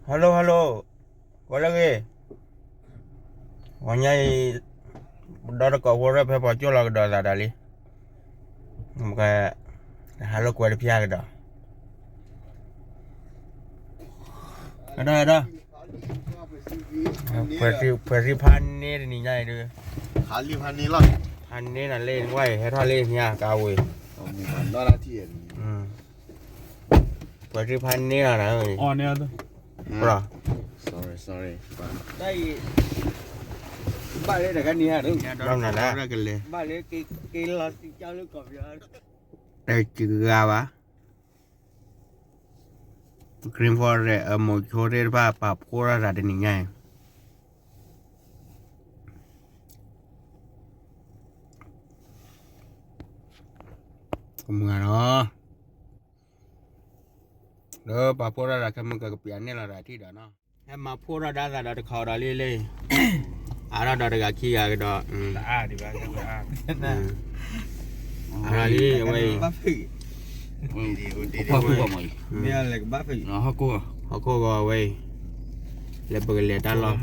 hello hello, ကွၢ်လၢဂ့ၤ, ဂီၤညါအံၤ ဒီသကိးဖိရဲၣ်ဖဲပှၤကၠိလီၤကဒီးသးဒီးလံ, ဟးလိာ်ကွဲတဖျါကဒီး, ဒီးဒီး, ဖှဲးထံဖှဲးထံဖးန့ၢ်တနံၤညါအံၤဒုး, ဖးန့ၢ်နၤလၢနဝဲအံၤ ဟဲထီၣ်လၢညါကါဝံၤ, ဖှဲးထံဖးန့ၢ်နၤနၤ, ဘၣ်လၢတခါန့ၣ်ဧါ, တဂၤဘၣ်, Green Forest အမိၤဆိသ့ၣ်တဖၣ် ပာ်ဖှိၣ်ထီၣ်သးတနံၤညါအံၤ, ကမုာ်လီၤ, လၢပာ်ဖှိၣ်ထီၣ်သးခဲမုၢ် ကကပျးန့ၢ်လီၤသးထံၣ်ဒီးနီၤ, ဟဲမၤဖှိၣ်ထီၣ်ဒၣ်သးဒီးတခီဒီးလံလံ, အါထီၣ်ဒီးတဂၤခံဂၤကဒီး, အါထီၣ်လံအဝဲအံၤ, ဟီၣ်ခိၣ်ဂီၤအဝဲအံၤ, လၢပကလဲၤတၢ်လီၢ်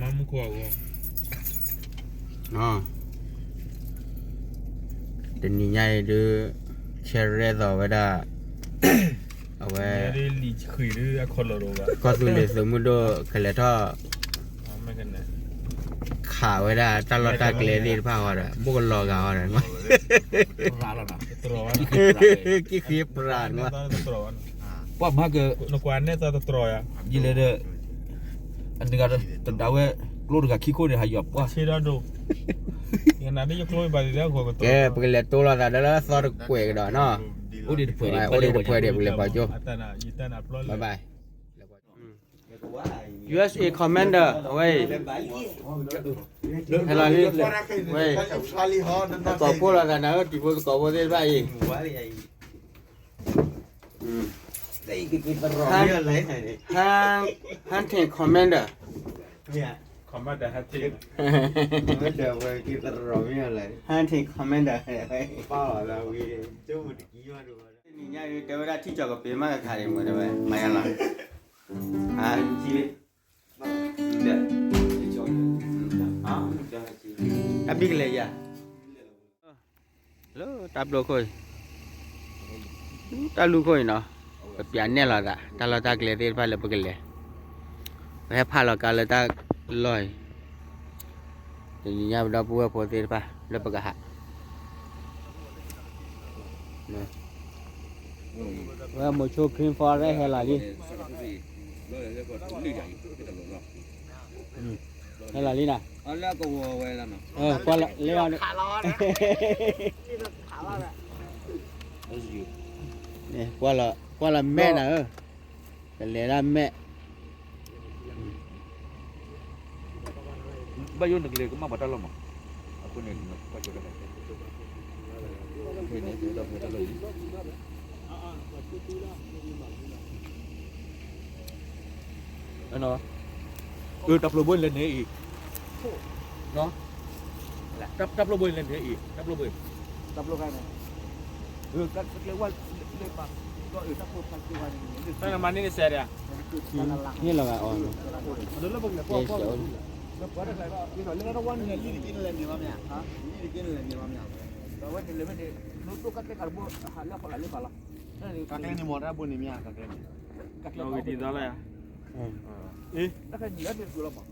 တနံၤညါအံၤဒုး ဆဲရဲၣ်သိးဝဲဒၣ် အဝဲ ကီၢ်သူလ့ၤသုးမုၢ်ဒိၣ်ကလဲၤထီၣ် ခးဝဲဒၣ်တၢ်လီၢ်တၢ်ကျဲသ့ၣ်တဖၣ်ဃီဒီး ဘိၣ်ကလီၤဂာ်ဃီဒီး ကံၣ်ဃ့ပြးန့ၣ်, ပှၤမၤက ယလဲၤဒီး အန့ၣ်ဂၤတဒၣ်ဝဲ ကျိတဂၤခံခိၣ်န့ၣ် ဟးယီၤပှၢ်, ကဲ ပကလဲၤတိလီၤသးဒီးလၢသီတကွဲးကဒီးနီၤ, အိၣ်ဒံးတဖှဲးဒံး ပကလဲၤပာ်ကၠိ, bye bye. USA commander အဝဲအံၤ, ဟဲလီၤလံ, ဝဲအံၤ, သကိးဖိလီၤသးနၤဧၢ တံၤဖိသကိးဖိသ့ၣ်တဖၣ်အံၤ Hunting commander, hunting commander, တနံၤညါအံၤ တဲဝဲဒၣ်ထံၣ်ကၠီၤကပ့ၤမးကခးန့ၣ် မ့ၢ်တဲဝဲ မၤယါလီၤ, တၢ်ဘံၣ်ကလဲၤယၤ လၢတၢ်ပျိခိၣ်အံၤ, တၢ်လူၢ်ခိၣ်အံၤနီၤ, ပပျးနဲၣ်လီၤသး တၢ်လီၢ်တၢ်ကျဲသ့ၣ်တဖၣ်လၢပကလဲၤ, ပဟဲဖးလီၤကါလၢတၢ်လီၢ်အံၤ, တနံၤညါပဒီပုၢ်ဝဲၢ်ဖိသ့ၣ်တဖၣ်လၢပကဟး, ဝဲမိၤဆိ Green Forest ဟဲလီၤလံ ဟဲလီၤလံနၤ, ကွၢ်လီၤ, ကွၢ်လီၤမဲာ်နၤဧၢ, ကလဲၤဒၣ်မဲာ်, ဘၣ်ယိၣ်နကလဲၤကမၣ်ပှၤတၢ်လီၢ်မး, အဃိန့ၣ် အၢ တၢ်ဖျိဘိလဲၤန့ၣ်အံၤ, တၢ်ဖျိဘိလဲၤန့ၣ်အံၤ, တၢ်ဖျိဘိ, တၢ်ဖျိဘိ, တၢ်ဖျိဘိ, တၢ်ဖျိဘိ, တၢ်ဖျိဘိ, တၢ်ဖျိဘိ, န့ၣ်လီၤဂာ်အီၤ, လၢတၢ်ဝါန့ၣ်လံတက့ၢ်န့ၣ်လဲၤန့ၣ်ဘၣ်မ့ၢ်ဧါ, လံတက့ၢ်န့ၣ်လဲၤန့ၣ်ဘၣ်မ့ၢ်ဧါ, ဒီးဝဲန့ၣ်လဲၤဝဲန့ၣ် နိတိၢ်ကၢ်ကျဲကးတဘိ ဟးလၢဃီလၢပာ်လီၤ, ကၢ်ကျဲန့ၣ်မ့ၢ်တၢ်ဘိန့ၣ်မ့ၢ်ဧါ, ကၢ်ကျဲန့ၣ်, တၢ်ခါန့ၣ်လဲၤန့ၣ်တကုၤလီၤမး,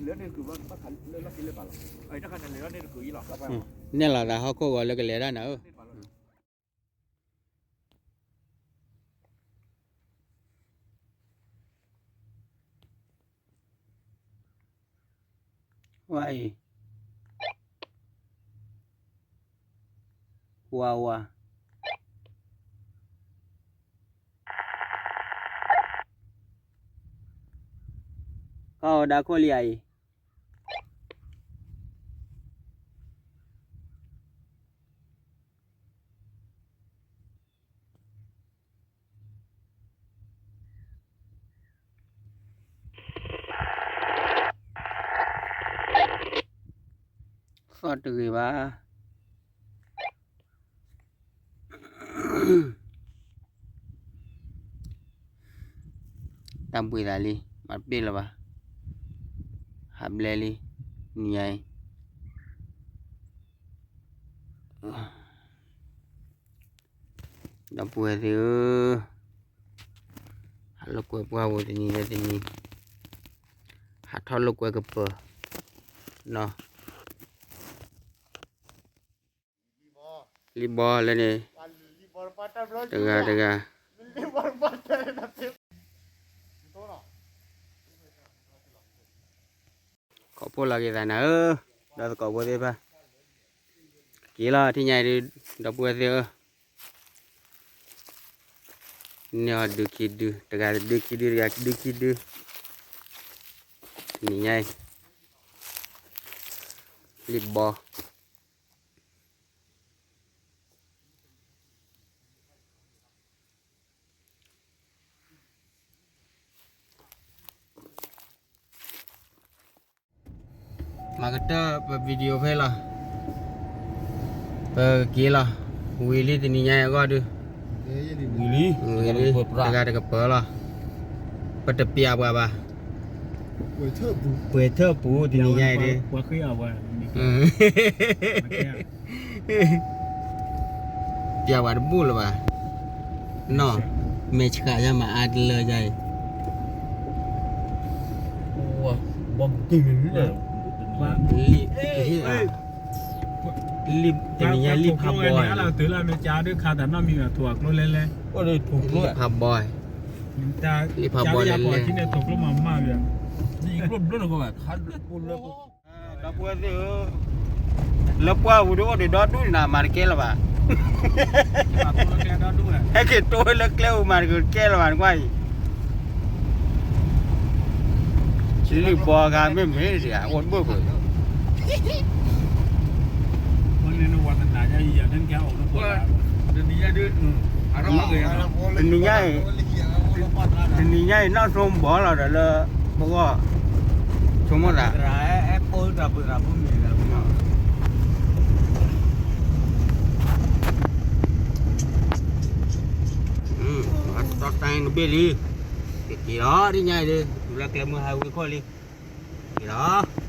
လဲၤန့ၣ်တကုၤဘၣ်ခးလၢလီၢ်ခံလၢပာ်လီၤ, တၢ်ခါန့ၣ်လဲၤန့ၣ်တကုၤအံၤလီၤ, နဲၣ်လီၤသးဟီၣ်ခိၣ်ဂီၤလၢကလဲၤဒၣ်နၤဧၢ ဝါအံၤ, ဝါဝါ, ကီၢ်ဝဲဒၣ်ခိၣ်လံဧါအံၤ သီၣ်တဂ့ၤဘၣ်, တၢ်ဘှံးသးလံ မၤတပ့ၢ်လၢၤဘၣ်, ဟးဘျဲလံ, နံၤညါအံၤ, ဒီပုၢ်ဝဲၢ်သ့ၣ်ဧၢ, ဟးလိာ်ကွဲပှၢ်ပူၤတနံၤလၢတနံၤ, ဟးထီၣ်လိာ်ကွဲကပၢၤ, နီၤ လံၣ်ဘီလၢန့ၣ်, တဂၤတဂၤ, ခိးဖှိၣ်လီၤက့ၤသးနၤဧၢ, ဒီးသကိးဖိသ့ၣ်တဖၣ်, က့ၤလီၤထံၣ်ညါအံၤဒုး, ဒီပုၢ်ဝဲၢ်သ့ၣ်ဧၢ, န့ၢ်အီၤဒုခံဒု, တဂၤတဒုခံဒု, တဂၤတဒုခံဒု, တနံၤညါအံၤ, လံၣ်ဘီ မၤကတၢၢ်ပ video ဖဲလီၤ, ပက့ၤလီၤ, ဝံၤလံတနံၤညါအံၤအဂီၢ်ဒုး, ဝံၤလံ, တဂၤတကပၢၤလီၤ, ပတပျးပှၤဘၣ်, ပှဲၤထၢၣ်ပူၤတနံၤညါအံၤဒုး, ပျးပှၤတဘူၣ်လၢၤဘၣ်, နီၤ, မဲာ်ဆှးယါမၤအါတလၢယါအံၤ, လံၣ်, တနံၤညါလံၣ်ဖးဘီ, လံၣ်ဖးဘီ, လံၣ်ဖးဘီလဲၣ်လဲၣ်, ဒီပုၢ်ဝဲၢ်သ့ၣ်ဧၢ, လၢပှၢ်ပူၤဒုးအိၣ်ဒံးဒီဒူၣ်န့ၣ် မၤတကဲလၢၤဘၣ်, ဟဲက့ၤတိၢ်လၢကျဲပူၤမၤတကဲလၢၤဘၣ် နကွၢ်အံၤ, လံၣ်ဘီဂၤမ့ၢ်မ့ၢ်ဒံး အိၣ်တဘၣ်ဘၣ်, တနံၤညါအံၤ, တနံၤညါအံၤ နီၢ်သိဘီလီၤဒီးလၢ ပဂီၢ် ဆိကမိၣ်သး တီတၢ်တဘ့ၣ်လံ, က့ၤလီၤဒ်ညါအံၤဒုး တုၤလၢကျဲမုၢ်ဟါဝံၤခိၣ်လံ, က့ၤလီၤ.